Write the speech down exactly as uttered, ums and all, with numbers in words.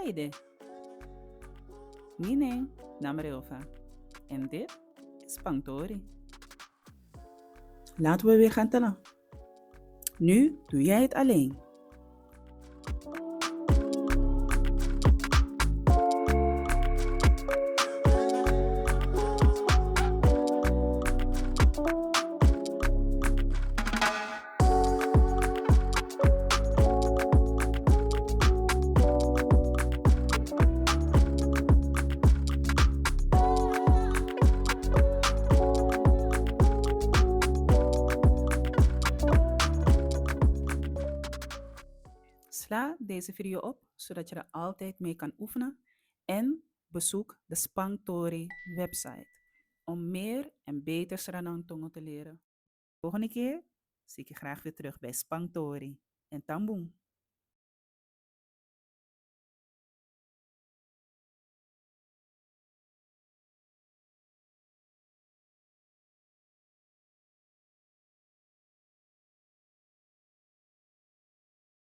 Ede. Mi nen na Mreofa. En dit is Spangtori. Laten we weer gaan tellen. Nu doe jij het alleen. Sla deze video op, zodat je er altijd mee kan oefenen. En bezoek de Spangtori website om meer en beter Sranan tongo te leren. Volgende keer zie ik je graag weer terug bij Spangtori en Tambung.